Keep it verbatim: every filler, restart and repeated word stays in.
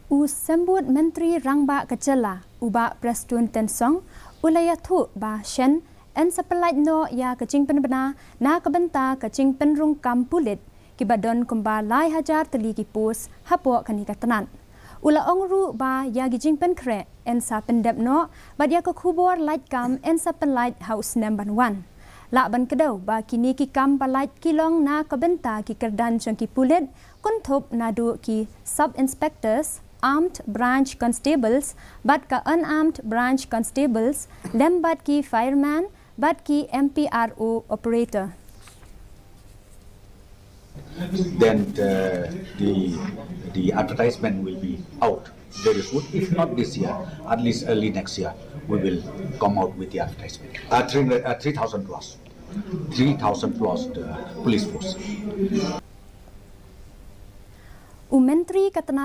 U Symbud Myntri Rangbah ka jylla, u Bah Prestone Tynsong, u la ïathuh ba shen yn sa pyllait noh ïa ka jingpynbna na ka bynta ka jingpynrung kam pulit, kiba don kumba lai hajar tylli ki post hapoh kane ka tnat. U la ong ruh ba ïa ki jingpynkhreh yn sa pyndep noh, bad ïa ka khubor lait kam yn sa pyllait ha u snem ban wan. Lah ban kdew ba kine ki kam ba lait ki long na ka bynta ki kyrdan jong ki pulit, kynthup naduh ki sub inspectors, armed branch constables, bad ka unarmed branch constables, lem bad ki fireman, bad ki M P R O operator. Then uh, the the advertisement will be out very soon. If not this year, at least early next year, we will come out with the advertisement. Uh, three, uh, three thousand plus, three thousand plus the police force. U Myntri ka tnat